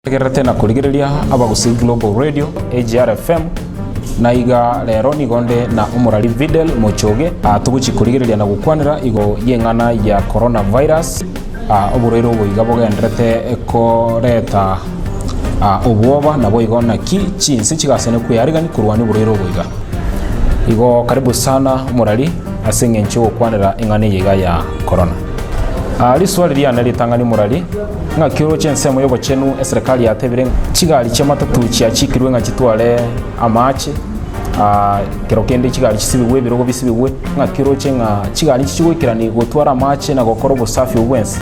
Tegererete na korigereria Abagusii Global Radio, AGR FM, na iga rero nigo nde na omorari Videl Mochoge, ah, togochi korigereria na gokwanera igo y'eng'ana ya Corona Virus, ah, oborwaire obo iga bogenderete koreta ah, obwoba naboigo naki chinse chigasene kwearigani korwania oborwaire obo iga. Igo karibu sana omorari ase eng'encho y'ogokwanera eng'ana eye iga ya Corona. Ah, riswali riane ritang'ani omorari, Ng'aki oroche ensemo y'obochenu eserekari yatebire ng'a chigari chi'amatatu chiachikirwe ng'a chitware amache, aa, kero kende chigari chisibigwe ebirogo bisibigwe, ng'aki oroche ng'a chigari nchi chigoikerani gotwara amache na gokora obosafi obwo bwensi?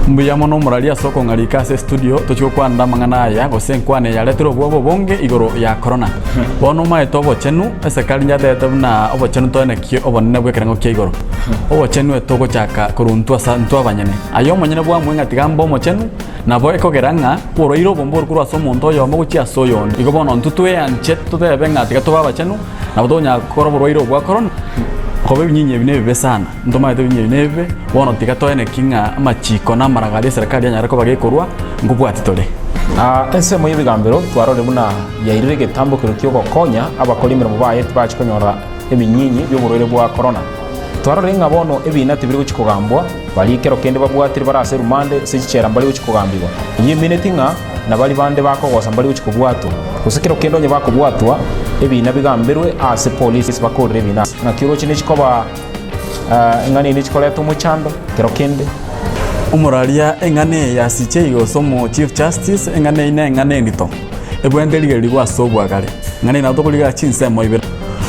Mbuya mono omorari ase okong'arika ase estudio tochie gokwanera amang'ana aya gose enkwana eye yaretire obwoba obonge igoro ya korona. Bono omaete obochenu, esekari yatebete buna obochenu toenekie obonene bw'ekerengo kia igoro. Obochenu etogochaka korwa intwe ase intwe abanyene. Aye omonyene bwamue ng'a tiga mbe omochenu, nabo ekogera ng'a oborwaire obo mbore korwa ase omonto oyomo gochia ase oyonde. Igo bono intwe tweanche totebe ng'a tiga tobe abachenu, nabo tokonyara gokora oborwaire obwo bwa korona, koba ebinyinyi ebi nebibe sana, ntomaete ebinyinyi ebi nebibe, bono tiga toeneki ng'a amachiko na amaraga aria eserekari yanyare koba gekorwa, nkobwati tore. Ensemo y'ebigambero twarorire buna yairire egetambo keria ki'ogokonya abakori emeremo baye tibachia konyora ebinyinyi bi'oborwaire bwa korona. Twarorire ng'a bono ebiina tibiri gochia kogambwa, baria ekero kende babwatire bare ase erumande ase chichela mbari gochia kogambigwa. Eyio emineti ng'a na baria bande bakogosa mbari gochia kobwatwa. Gose kero kende onye bakobwatwa, ebiina bigamberwe ase polisi bakorere ebiina. Ng'aki oroche nechikoba eng'ana eye nechikoreta omochando kero kende? Omoraria eng'ana eye ya CJ gose omo Chief Justice, eng'ana eye neng'ana endito. Ebwenerete erigererigwe ase obwagare. Eng'ana eye nabo tokorigereria chinsemo ibere.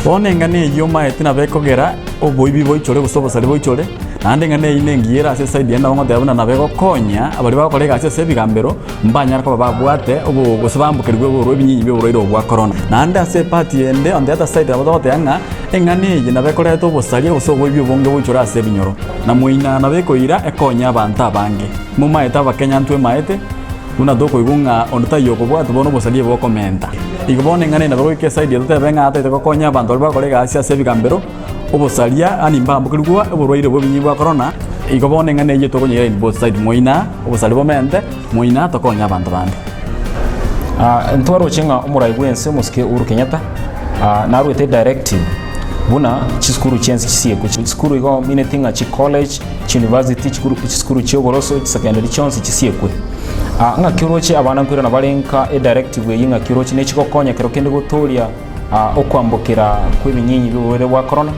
Bono eng'ana eyio omaete nabo ekogera oboibi boichore gose obosari boichore, naende eng'ana eyio nengiya ere ase eside ende nabo ngoteba buna nabo egokonya baria bagokora egasi ase ebigambero, mbanyare koba babwate obo gose bambokerigwe oborwa ebinyinyi bia oborwaire obo bwa korona. Naende ase epart ende on the other side nabo togoteba ng'a eng'ana eye nabo ekoreta obosaria gose oboibi obonge boichore ase ebinyoro. Na moina nabo ekoira ekonye abanto abange. Momaete abakenya ntwemaete. Buna tokoigwa ng'a onde taiyo okobwatwa bono obosaria bokomenta. Igo bono eng'ana eye nabo goika eside eye totebe ng'a totagete gokonya abanto baria bagokora egasi ase ebigambero, obosaria yaani mbambokerigwa oborwaire bwa ebinyi bwa korona, igo bono eng'ana eyio tokonyeira in both side moina obosaria bomente, moina tokonye abanto bande. Ntwaroche ng'a omorai bw'ense omosike Uhuru Kenyatta naruete edirective buna chisukuru chi'ense chisiekwe. Chisukuru igo omineti ng'a chicollege, Chiuniversity, chikuru, chisukuru chi'oboroso, chisecondary chionsi chisiekwe. Ah, ng'aki oroche abana nkoirana bare nka edirective eye ng'aki oroche nechigokonya kero kende gotoria ah, okwambokera kw'ebinyinyi bi'oborwaire bwa corona?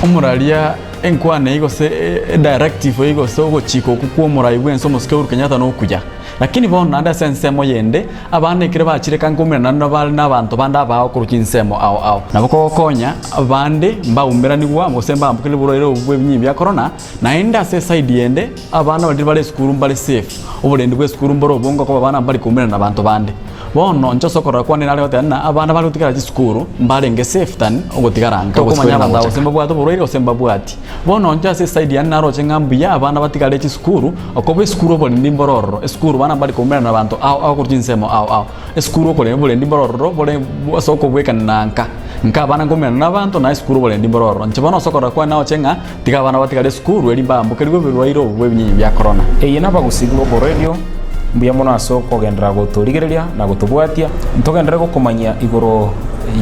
Omoraria enkwana eyio gose edirective eyio gose ogochika okwo kwa omorai bwense omosike Uhuru Kenyatta nokuya. Lakini bono naende ase ensemo yende, abana ekero bachire kankomerana nabare nabanto bande abao korwa chinsemo ao ao. Nabo kogokonya abande mbaumeranigwa gose mbambokerwe oborwaire obwo bw'ebinyinyi bia korona, naende ase eside yende abana baria bare esukuru mbare safe, oborendi bw'esukuru mbore obonge okoba abana mbari koumerana nabanto bande. Bono inche ase okorora kwane nare goteba ng'a abana bare gotigara chisukuru mbarenge safe than ogotigara nka. Tokomanya abanto aba gose mbabwate oborwaire gose mbabwati. Bono inche ase eside yane naroche ng'a mbuya abana batigare chisukuru, okoba esukuru oborendi mbore ororo, esukuru bana mbari koumerana na abanto ao ao korwa chinsemo ao ao. Esukuru okore oborendi mbore ororo bore ase okobwekana na nka, nka abana nkoumerana na abanto na esukuru oborendi mbore ororo. Inche bono ase okorora kwane naroche ng'a tiga abana batigare esukuru erio mbambokerigwe ebiruaire obo bwa ebinyinyi bia korona. Eye nabagusii Global Radio, mbuya mono ase okogenderera gotorigereria na gotobwatia. Ntogenderere gokomanyia igoro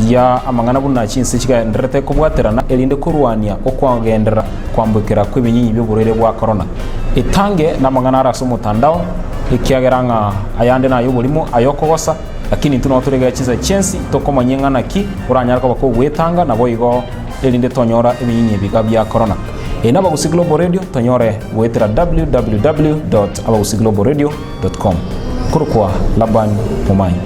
ya amang'ana buna chinse chigendererete kobwaterana erinde korwania okwagenderera kwambokera kw'ebinyinyi bi'oborwaire bwa korona. Etange namang'ana are ase omotandao, ekiagera ng'a ayande nay'oborimo, ay'okogosa, lakini intwe nabo toregere chinsa chiensi tokomanyia ng'a naki oranyare koba kogwetanga naboigo erinde tonyora ebinyinyi ebiga bia korona. Eye n'Abagusii Global Radio, tonyore goetera www dot abagusii global radio dot com. Korokwa Laban Momanyi.